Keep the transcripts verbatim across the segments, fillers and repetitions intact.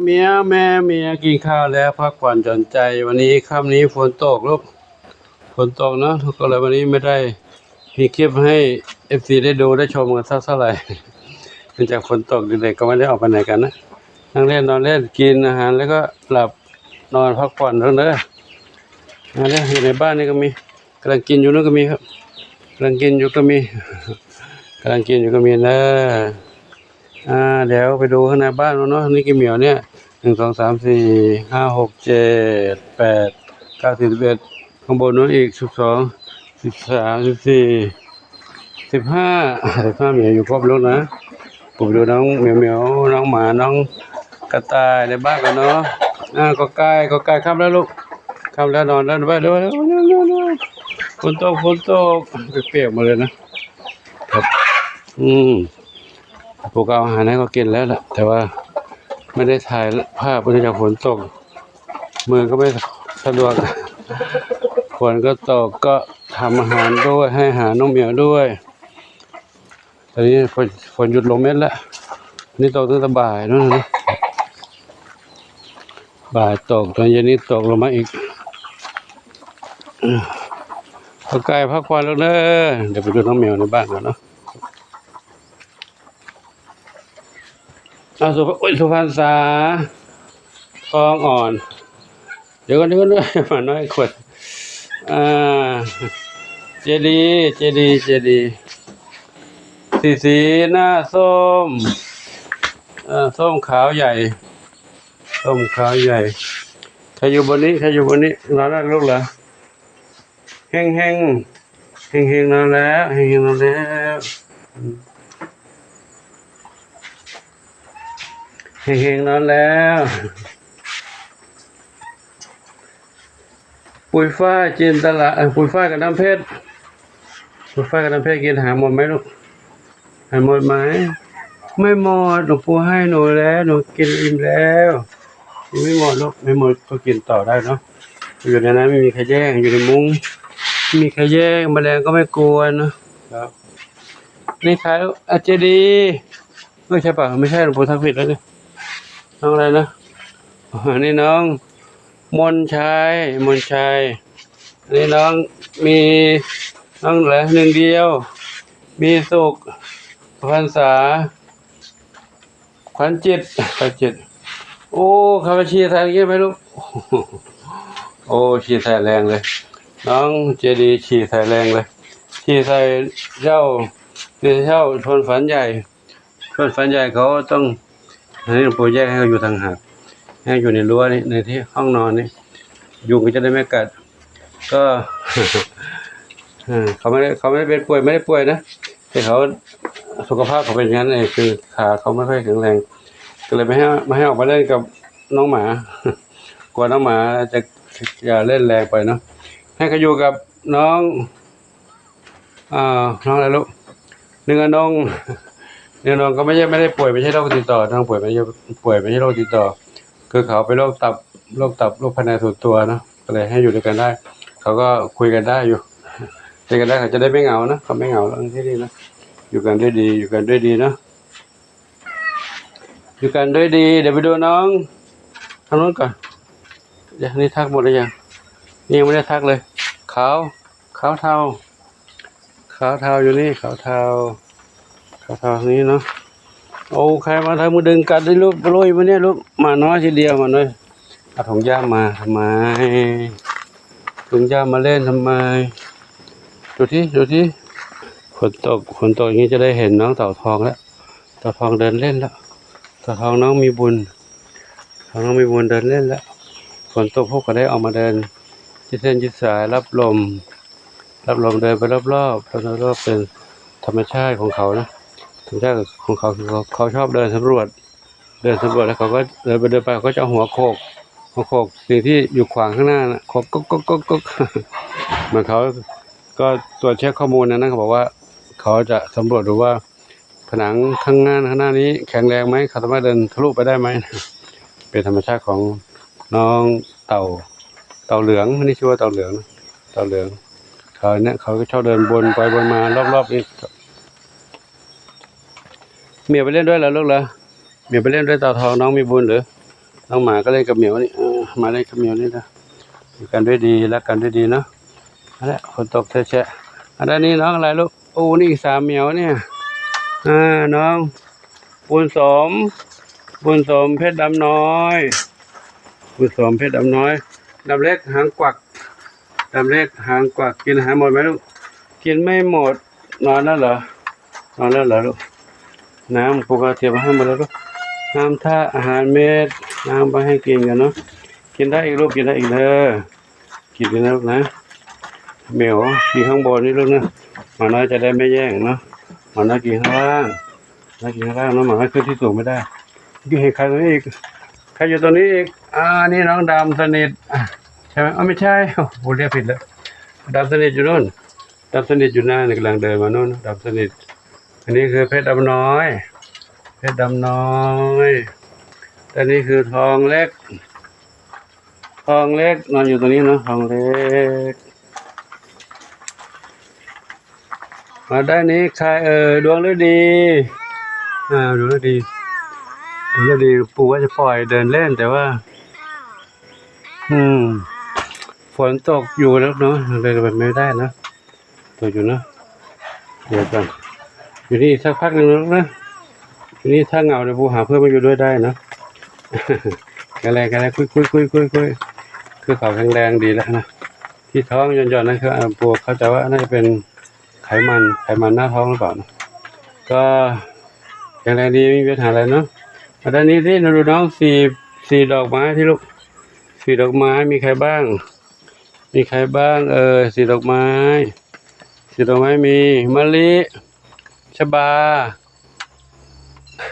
เมีย แม่เมียกินข้าวแล้วพักผ่อนหย่อนใจ วันนี้ค่ำนี้ฝนตกลูก ฝนตกเนาะ ก็เลยวันนี้ไม่ได้มีคลิปให้เอฟซีได้ดูได้ชมกันสักเท่าไหร่ เนื่องจากฝนตกเด็กๆก็ไม่ได้ออกไปไหนกันนะ นั่งเล่นนอนเล่นกินอาหารแล้วก็หลับนอนพักผ่อนเท่านั้นเด้อ มาเด้อ อยู่ในบ้านนี่ก็มี กำลังกินอยู่นั่นก็มีครับ กำลังกินอยู่ก็มี กำลังกินอยู่ก็มีนะ อ่า เดี๋ยวไปดูข้างในบ้านเนาะ นี่กี่เหมียวเนี่ย หนึ่ง สอง สาม สี่ ห้า หก เจ็ด แปด เก้า สิบ สิบเอ็ด ข้างบนนู้นอีก สิบสอง สิบสาม สิบสี่ สิบห้า สิบห้า เหมียวอยู่ครบลูกนะ ผมดูน้องเหมียวเหมียว น้องหมา น้องกระต่ายในบ้านกันเนาะ อ่า กอไก่ กอไก่ ค่ำแล้วลูก ค่ำแล้วนอนแล้ว ไปเร็ว เร็ว เร็ว เร็ว เร็ว ฝนตก ฝนตก เปียกๆหมดเลยนะ ครับ อืม ปลูกเอาอาหารให้เขากินแล้วแหละ แต่ว่าไม่ได้ถ่ายภาพเนื่องจากฝนตก มือก็ไม่สะดวก ฝนก็ตกก็ทำอาหารด้วย ให้อาหารน้องเหมียวด้วย ตอนนี้ฝน ฝนหยุดลงเม็ดแล้ว นี่ตกตั้งแต่บ่ายนู่นนะ บ่ายตก ตอนเย็นนี้ตกลงมาอีก อ่ะ กอไก่พักผ่อนแล้วเด้อ เดี๋ยวไปดูน้องเหมียวในบ้านก่อนเนาะ อ่ะ สุภ- โอ้ย สุพรรณษา ทองอ่อน เดี๋ยวก่อน เดี๋ยวก่อน หมาน้อยขวด อ่า เจดีย์ เจดีย์ เจดีย์ สีสีหน้าส้ม เอ่อ ส้มขาวใหญ่ ส้มขาวใหญ่ ใครอยู่บนนี้ ใครอยู่บนนี้ นอนแล้วลูกเหรอ เฮงเฮง เฮงเฮงนอนแล้ว เฮงเฮงนอนแล้ว เฮงเฮงนอนแล้ว ปุยฝ้ายจินตลา เอ่อ ปุยฝ้ายกับน้ำเพชร ปุยฝ้ายกับน้ำเพชรกินหายหมดไหมลูก หายหมดไหม ไม่หมด หลวงปู่ให้หนูแล้ว หนูกินอิ่มแล้ว ไม่หมดลูก ไม่หมดก็กินต่อได้เนาะ อยู่ในนั้นไม่มีใครแย่ง อยู่ในมุ้ง ไม่มีใครแย่ง แมลงก็ไม่กวนเนาะ ครับ นี่ใครลูก อ่ะ เจดีย์ ไม่ใช่ปะ ไม่ใช่ หลวงปู่ทักผิดแล้วเนี่ย น้องอะไรนะ อ๋อ นี่น้องมนชัย มนชัย นี่น้องมี น้องอะไร หนึ่งเดียว มีสุข พรรษา ขวัญจิต ขวัญจิต โอ้ เขาไปฉี่ใส่อย่างงี้ไหมลูก โอ้ ฉี่ใส่แรงเลย น้องเจดีย์ฉี่ใส่แรงเลย ฉี่ใส่เจ้า เจ้าชนฝันใหญ่ ชนฝันใหญ่เขาต้อง อันนี้หลวงปู่แยกให้เขาอยู่ต่างหาก ให้อยู่ในรั้วนี่ ในที่ห้องนอนนี่ ยุงก็จะได้ไม่กัด ก็ เออ เขาไม่ได้ เขาไม่ได้เป็นป่วย ไม่ได้ป่วยนะ แต่เขาสุขภาพเขาเป็นอย่างนั้นเอง คือขาเขาไม่ค่อยแข็งแรง ก็เลยไม่ให้ ไม่ให้ออกมาเล่นกับน้องหมา กลัวน้องหมาจะ จะเล่นแรงไปเนาะ ให้เขาอยู่กับน้อง อ่า น้องอะไรลูก หนึ่งอนง หนึ่งอนงก็ไม่ใช่ ไม่ได้ป่วย ไม่ใช่โรคติดต่อ น้องป่วยไม่ใช่ ป่วยไม่ใช่โรคติดต่อ คือเขาเป็นโรคตับ โรคตับ โรคภายในส่วนตัวเนาะ ก็เลยให้อยู่ด้วยกันได้ เขาก็คุยกันได้อยู่ คุยกันได้ เขาจะได้ไม่เหงานะ เขาไม่เหงาแล้วที่นี่นะ อยู่กันด้วยดี อยู่กันด้วยดีเนาะ อยู่กันด้วยดี เดี๋ยวไปดูน้องทางนู้นก่อน เดี๋ยวนี่ทักหมดหรือยัง นี่ยังไม่ได้ทักเลย ขาว ขาวเทา ขาวเทาอยู่นี่ ขาวเทา ขาวเทานี่เนาะ โอ้ ใครมาทางมือดึงกัดได้ลูก ลุยมาเนี่ยลูก หมาน้อยทีเดียว หมาน้อย เอาถุงหญ้ามาทำไม ถุงหญ้ามาเล่นทำไม ดูที่ ดูที่ ฝนตก ฝนตกอย่างนี้จะได้เห็นน้องเต่าทองแล้ว เต่าทองเดินเล่นแล้ว เต่าทองน้องมีบุญ เต่าทองน้องมีบุญเดินเล่นแล้ว ฝนตกพวกก็ได้ออกมาเดินยืดเส้นยืดสายรับลม รับลมเดินไปรอบๆ รอบๆ เป็นธรรมชาติของเขานะ ธรรมชาติของเขาคือเขา เขาชอบเดินสำรวจ เดินสำรวจแล้วเขาก็เดินไปเดินไปเขาก็จะเอาหัวโขก หัวโขกสิ่งที่อยู่ขวางข้างหน้านะ โขกก๊กก๊กก๊กก๊ก เหมือนเขาก็ตรวจเช็คข้อมูลนะ นั่นเขาบอกว่าเขาจะสำรวจดูว่าผนังข้างหน้า ข้างหน้านี้แข็งแรงไหม เขาสามารถเดินทะลุไปได้ไหม เป็นธรรมชาติของน้องเต่า เต่าเหลือง นี่ชื่อว่าเต่าเหลืองนะ เต่าเหลือง เขาเนี่ยเขาก็ชอบเดินวนไปวนมารอบๆ นี่ เหมียวไปเล่นด้วยเหรอลูกเหรอ เหมียวไปเล่นด้วยเต่าทอง น้องมีบุญหรือ น้องหมาก็เล่นกับเหมียวนี่ เออ มาเล่นกับเหมียวนี่นะ อยู่กันด้วยดี รักกันด้วยดีเนาะ นั่นแหละ ฝนตกแฉะๆ อันด้านนี้น้องอะไรลูก โอ้ นี่อีกสามเหมียวเนี่ย อ่า น้อง บุญสม บุญสมเพชรดำน้อย บุญสมเพชรดำน้อย ดำเล็กหางกวัก ดำเล็กหางกวัก กินอาหารหมดไหมลูก กินไม่หมด นอนแล้วเหรอ นอนแล้วเหรอลูก น้ำครูก็เตรียมมาให้หมดแล้วลูก น้ำท่าอาหารเม็ด น้ำไปให้กินกันเนาะ กินได้อีกลูก กินได้อีกเด้อ กินนะลูกนะ เหมียวกินข้างบนนี่ลูกนะ หมาน้อยจะได้ไม่แย่งเนาะ หมาน้อยกินข้างล่าง น้อยกินข้างล่างนะ หมาน้อยขึ้นที่สูงไม่ได้ อยู่เห็นใครตรงนี้อีก ใครอยู่ตรงนี้อีก อ่า นี่น้องดำสนิท อ่ะ ใช่ไหม อ๋อ ไม่ใช่ โอ้โห เรียกผิดแล้ว ดำสนิทอยู่นู่น ดำสนิทอยู่หน้านี่ กำลังเดินมานู่น ดำสนิท อันนี้คือเพชรดำน้อย เพชรดำน้อย อันนี้คือทองเล็ก ทองเล็กนอนอยู่ตรงนี้เนาะ ทองเล็ก มาด้านนี้ใครเอ่ย ดวงฤดี อ่า ดวงฤดี ดวงฤดี ปู่ว่าจะปล่อยเดินเล่น แต่ว่า อืม ฝนตกอยู่แล้วเนาะ เลยแบบไม่ได้นะ ตกอยู่เนาะ เดี๋ยวก่อน อยู่นี่สักพักหนึ่งนะ อยู่นี่ถ้าเหงาเดี๋ยวปู่หาเพื่อนมาอยู่ด้วยได้นะ แข็งแรง แข็งแรง คุย คุย คุย คุย คุย คือเขาแข็งแรงดีแล้วนะ ที่ท้องหย่อนๆนั่นคือ อ่า ปู่เข้าใจว่าน่าจะเป็นไขมัน ไขมันหน้าท้องหรือเปล่านะ ก็แข็งแรงดี ไม่มีปัญหาอะไรเนาะ มาด้านนี้สิ ดูน้องสี สีดอกไม้ที่ลูก สีดอกไม้มีใครบ้าง มีใครบ้างเอ่ย สีดอกไม้ สีดอกไม้มีมะลิ ชบา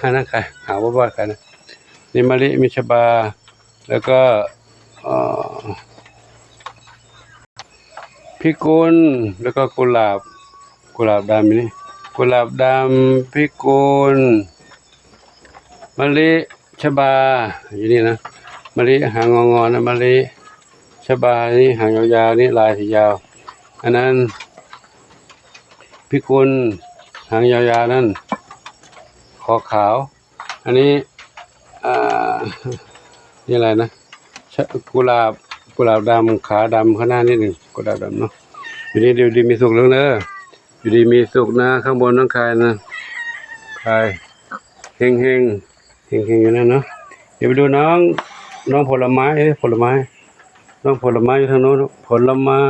อันนั้นใคร หาว่าว่าใครนะ นี่มะลิ มีชบา แล้วก็ เอ่อ พิกุล แล้วก็กุหลาบ กุหลาบดำนี่ กุหลาบดำ พิกุล มะลิ ชบา อยู่นี่นะ มะลิหางงอๆนะ มะลิ ชบา นี่หางยาวๆ นี่ลายสียาว อันนั้น พิกุล หางยาวๆนั่น คอขาว อันนี้ อ่า นี่อะไรนะ ชะ กุหลาบ กุหลาบดำ ขาดำ ข้างหน้านิดหนึ่ง กุหลาบดำเนาะ อยู่ดี อยู่ดีมีสุขเรื่องเด้อ อยู่ดีมีสุขนะ ข้างบนน้องคายนะ คาย เฮงเฮง เฮงเฮงอยู่นั่นเนาะ เดี๋ยวไปดูน้อง น้องผลไม้ เอ้ย ผลไม้ น้องผลไม้อยู่ทางโน้น ผลไม้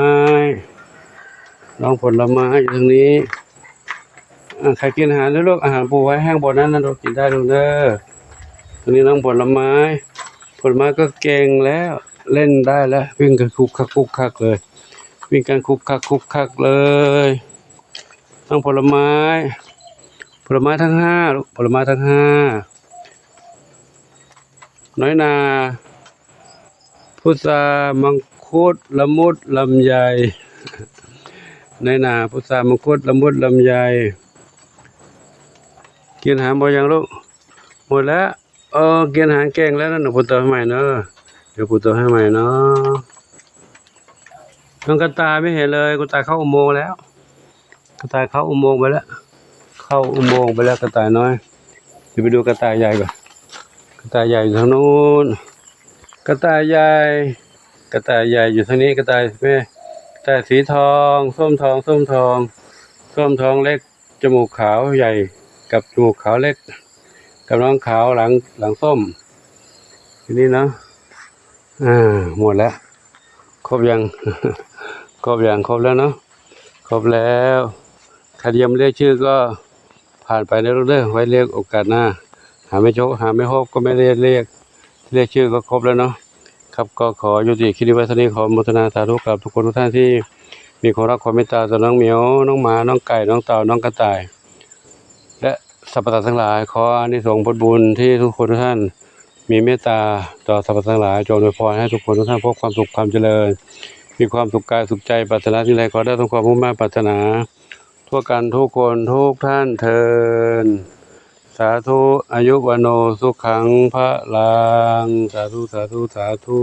น้องผลไม้อยู่ทางนี้ อ่ะ ใครกินอาหารด้วยลูก อาหารปูไว้แห้งบนนั้นนะลูก กินได้ลูกเด้อ ตรงนี้น้องผลไม้ ผลไม้ก็เก่งแล้ว เล่นได้แล้ว วิ่งกันคุกคักคุกคักเลย วิ่งกันคุกคักคุกคักเลย น้องผลไม้ ผลไม้ทั้งห้าลูก ผลไม้ทั้งห้า น้อยนา พุทรา มังคุด ละมุด ลำไย น้อยนา พุทรา มังคุด ละมุด ลำไย กินอาหารหมดยังลูก หมดแล้ว เออ กินอาหารเก่งแล้วนะ หนูปูเติมให้ใหม่เนอะ เดี๋ยวปูเติมให้ใหม่เนาะ น้องกระต่ายไม่เห็นเลย กระต่ายเข้าอุโมงค์แล้ว กระต่ายเข้าอุโมงค์ไปแล้ว เข้าอุโมงค์ไปแล้ว กระต่ายน้อย เดี๋ยวไปดูกระต่ายใหญ่ก่อน กระต่ายใหญ่อยู่ทางนู้น กระต่ายใหญ่ กระต่ายใหญ่อยู่ทางนี้ กระต่ายแม่ กระต่ายสีทอง ส้มทอง ส้มทอง ส้มทองเล็ก จมูกขาวใหญ่ กับจมูกขาวเล็ก กับน้องขาวหลัง หลังส้ม ทีนี้เนาะ อ่า หมดแล้ว ครบยัง ครบยัง ครบแล้วเนาะ ครบแล้ว ใครยังไม่เรียกชื่อก็ผ่านไปนะลูกเด้อ ไว้เรียกโอกาสหน้า หาไม่โชค หาไม่พบก็ไม่ได้เรียก เรียกชื่อก็ครบแล้วเนาะ ครับ ก็ขอยุติคลิปไว้เท่านี้ ขออนุโมทนาสาธุกับทุกคนทุกท่านที่มีความรักความเมตตาต่อน้องเหมียว น้องหมา น้องไก่ น้องเต่า น้องกระต่าย และสรรพสัตว์ทั้งหลาย ขออานิสงส์ผลบุญที่ทุกคนทุกท่านมีเมตตาต่อสรรพสัตว์ทั้งหลาย จงอวยพรให้ทุกคนทุกท่านพบความสุขความเจริญ มีความสุขกายสุขใจ ปรารถนาสิ่งใดขอได้สมความมุ่งมา่ปรารถนา ทั่วกันทุกคนทุกท่านเทอญ สาธุ อายุวัณโณ สุขัง พลัง สาธุ สาธุ สาธุ